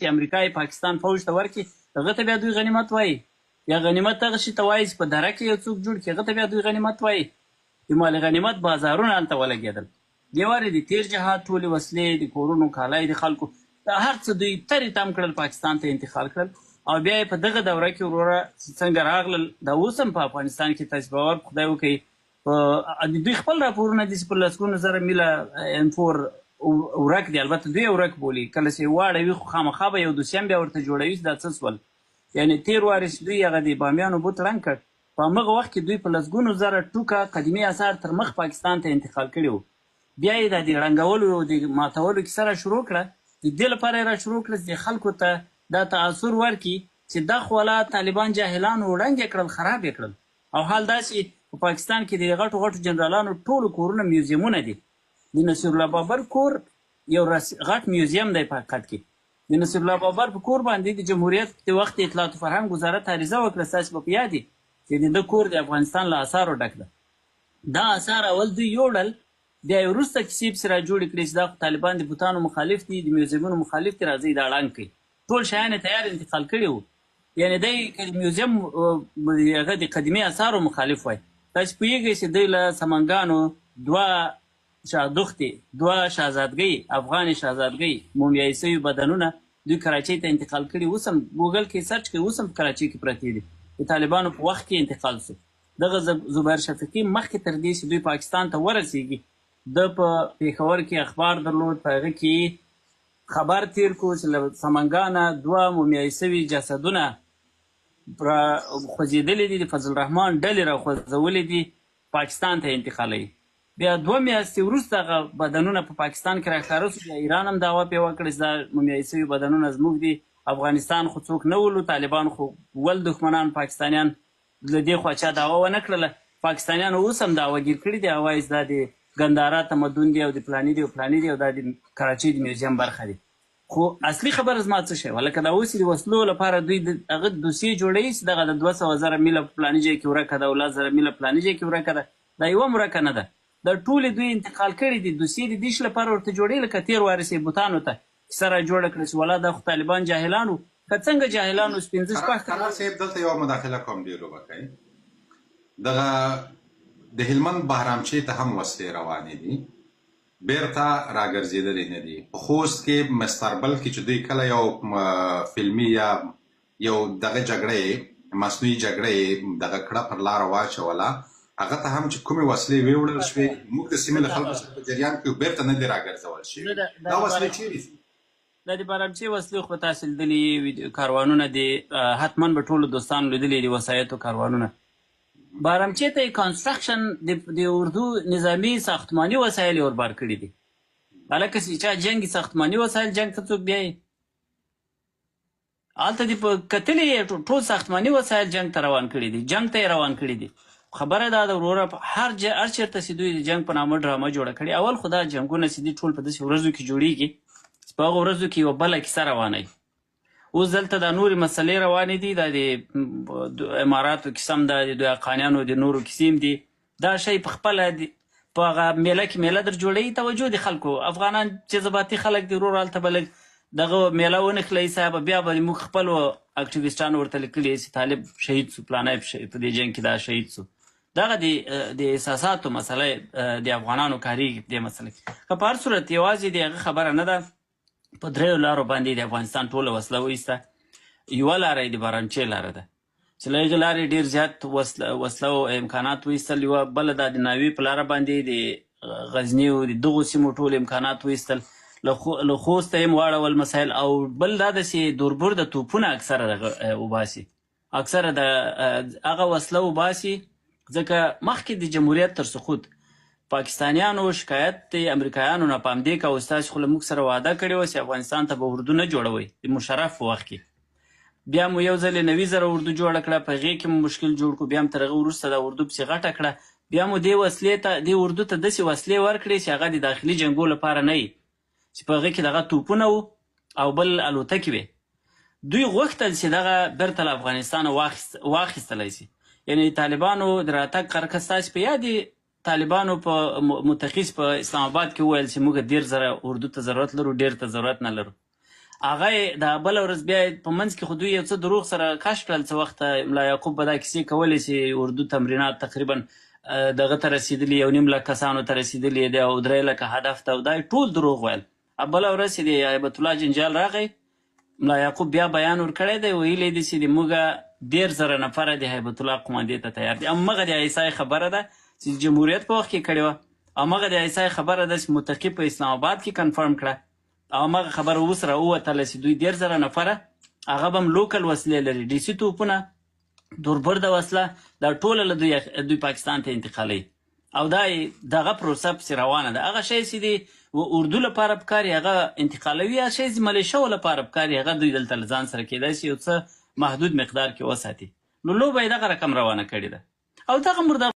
چې امریکا یې پاکستان فوج ته ورکړي، هغه ته بیا دوی غنیمت وایي؟ یا غنیمت هغه شي ته وایي چې په دره کې یو څوک جوړ کړي، هغه ته بیا دوی غنیمت وایي؟ د مال غنیمت بازارونه هلته ولګېدل. دې وارې د تېر جهاد ټولې وسلې، د کورونو کالی د خلکو، دا هر څه دوی ترې تم کړل، پاکستان ته انتقال کړل او بیا یې په دغه دوره کې وروره چې څنګه راغلل، دا اوس هم په افغانستان کې تاسې باور په خدای وکړئ، په د دوی خپل راپورونه دي چې په لسګونو زره میله ایم فور ورک دي، البته دوی یې ورک بولي، کله چې یې واړوي خو خامخا به یو دوسیه هم بیا ورته جوړوي چې دا څه شول. یعنې تېر وارې چې دوی هغه د بامیانو بت ړنګ کړ، په همغه وخت کې دوی په لسګونو زره ټوکه قدیمي اثار تر مخ پاکستان ته انتقال کړي وو. بیا یې دا د ړنګولو او د ماتولو کیسه را شروع کړه، د دې لپاره یې را شروع کړه چې د خلکو ته دا تاثر ورکړي چې دا خو ولا طالبان جاهلان وو، ړنګ یې کړل، خراب یې کړل. او حال دا چې په پاکستان کې د غټو غټو جنرالانو ټولو کورونه میوزیمونه دي. د نصیرالله بابر کور یو غټ میوزیم دی په حقیقت کې. د نصیب الله بابر په کور باندې د جمهوریت د وخت د اطلاعات او فرهنګ وزارت عریضه وکړه، ستاسې به په یاد وي چې د ده کور د افغانستان له اثارو ډک ده. دا اثار اول دوی یوړل، بیا یې وروسته کیسې پسې را جوړې کړې چې دا خو طالبان د بتانو مخالف دي، د میوزیمونو مخالف دي، راځئ دا ړنګ کړئ. ټول شیان یې تیار انتقال کړي وو. یعنې دی که د میوزیم هغه د قدیمي اثارو مخالف وای، تاسې پوهېږئ چې دوی له سمنګانو دوه شاهدختې، دوه شهزادګۍ، افغانې شهزادګۍ، مومیایي شوي بدنونه دوی کراچۍ ته انتقال کړي، اوس هم ګوګل کې سرچ کړئ، اوس هم په کراچۍ کې پرتې دي، د طالبانو په وخت کې انتقال شو. دغه زبیر شفیقي مخکې تر دې چې دوی پاکستان ته ورسېږي، ده په پېښور کې اخبار درلود، په هغه کې یې خبر تېر کړو چې له سمنګانه دوه مومیایي شوي جسدونه را خوځېدلي دي، د فضل الرحمن ډلې را خوځولي دي، پاکستان ته یې انتقالوي. بیا دوه میاشتې وروسته هغه بدنونه په پاکستان کې راښکاره شو، بیا ایران هم دعوه پرې وکړه چې دا مومیایي شوي بدنونه زموږ دي، افغانستان خو څوک نه ولو، طالبان خو ول دښمنان، پاکستانیان له دې خوا چا دعوه ونه کړله، پاکستانیانو اوس هم دعوه ګیر کړي دي، هغه وایي چې دا د ګندارا تمدن دی او د پلاني دی او پلاني دی او دا د کراچۍ د میوزیم برخه دی. خو اصلي خبره زما څه شی وه، لکه دا اوس چې د وسلو لپاره دوی د هغه دوسیې جوړوي چې دغه د 200,000 میله په پلاني ځای کې ورکه ده او 10,000 میله پلاني ځای کې ورکه ده، دا یوه هم ورکه نه ده، دا ټولې دوی انتقال کړې دي، دوسیې د دې شي لپاره ورته جوړوي لکه تېر وارې چې یې بوتانو ته کیسه را جوړه کړه چې ولا دا خو طالبان جاهلان وو، که څنګه جاهلان وو چې پنځه شپږ کاله قرار صاحب دلته یوه مداخله کوم، ډېر وبخښئ. دغه د هلمند بهرامچې ته هم وسلې روانې دي، بیرته راګرځېدلې نه دي. په خوست کې مستربل کې چې دوی کله یو فلمي یا یو دغه جګړه یې مصنوعي جګړه یې دغه کړه پر لاره واچوله، هغه ته هم چې کومې وسلې ویوړل شوې، موږ د سیمې له خلکو سره په جریان کې بیرته نه دي راګرځول شوې. دا وسلې چیرې ځي؟ دا د بارامچې وسلې خو به تاسې لیدلي وي، کاروانونه دي، حتما به ټولو دوستانو لیدلي دي وسایطو کاروانونه. بارامچې ته یې کانسټرکشن د اردو نظامي ساختماني وسایل یې وربار کړي دي. هلکه چې چا جنګي ساختماني وسایل جنګ ته څوک بیایي، هلته دې په کتلي یې ټول ساختماني وسایل جنګ ته روان کړي دي، جنګ ته یې روان کړي دي. خبره دا ده وروره، هر هر چېرته چې دوی د جنګ په نامه ډرامه جوړه کړې، اول خو دا جنګونه چې دي ټول په داسې ورځو کې جوړېږي چې په هغو ورځو کې یوه بله کیسه روانه وي. اوس دلته دا نورې مسلې روانې دي، دا د اماراتو کیسه هم ده، د دوی حقانیانو د نورو کیسې هم دي. دا شی په خپله په هغه میله کې میله در جوړوي، توجه د خلکو، افغانان جذباتي خلک دي وروره، هلته به لږ دغه میله ونښلوي صاحب، بیا به موږ خپلو اکټیویسټانو ورته لیکلي چې طالب شهید سو، پلانی په دې جنګ کې دا شهید سو. دغه د احساساتو مسله د افغانانو کاریږي په دې مسله کې. که په هر صورت یوازې د هغه خبره نه ده، په دریو لارو باندې د افغانستان ټوله وسله وایسته. یوه لاره یې د بارانچې لاره ده چې له هغې لارې ډېر زیات وسله او امکانات وایستل. یوه بله دا د ناوې په لاره باندې د غزني او د دغو سیمو ټول امکانات وایستل، له خوسته یې هم واړول مسایل. او بل دا ده چې دوربرده توپونه اکثره دغه وباسي، اکثره د هغه وسله وباسي، ځکه مخکې د جمهوریت تر سقوط پاکستانیانو شکایت د امریکایانو نه په همدې کاوه چې تاسې خو له موږ سره وعده کړې وه چې افغانستان ته به اردو نه جوړوئ د مشرف په وخت کې، بیا مو یو ځل 90,000 اردو جوړه کړه، په هغې کې مو مشکل جوړ کړو، بیا هم تر هغه وروسته دا اردو پسې غټه کړه، بیا مو دې وسلې ته دې اردو ته داسې وسلې ورکړې چې هغه د داخلي جنګو لپاره نه وي، چې په هغه کې دغه توپونه وو او بل الوتکې وې. دوی غوښتل چې دغه بیرته له افغانستانه واخیستلی شي. یعنې طالبانو د راتګ قرقه ستاسې په یاد دي، طالبانو په متخص په اسلام آباد کې وویل چې موږ 30,000 اردو ته ضرورت لرو، ډېر ته ضرورت نه لرو. هغه یې دا بله ورځ بیا په منځ کې خو دوی یو څه دروغ سره کش کړل. څه وخت ملا یعقوب به دا کیسې کولې چې اردو تمرینات تقریبا دغه ته رسېدلي، 1.5 لک کسانو ته رسېدلي دي او 3 لکه هدف ته، او دا یې ټول دروغ ویل. بله ورځ چې د هیبت الله جنجال راغی، ملا یعقوب بیا بیان ورکړی دی، ویلي دي چې د موږه 30,000 نفره د هیبت الله قوماندې ته تیار دي. همغه د ایسای خبره ده چې جمهوریت په وخت کې کړې وه، همغه د ایسای خبره ده چې متقي په اسلام آباد کې کنفرم کړه، او همغه خبره اوس راووتله چې دوی 30,000 نفره، هغه به هم لوکل وسلې لري، ډي سي توپونه، دوربرده وسله، دا ټوله له دوی پاکستان ته انتقالوي. او دا دغه پروسه پسې روانه ده. هغه شی چې د اردو لپاره پکار هغه انتقالوي، هغه شی چې ملیشو لپاره پکار هغه دوی دلته له ځان سره کېدای شي یو څه محدود مقدار کې وساتي. نو لوبه یې دغه رقم روانه کړې ده. او دغه مردار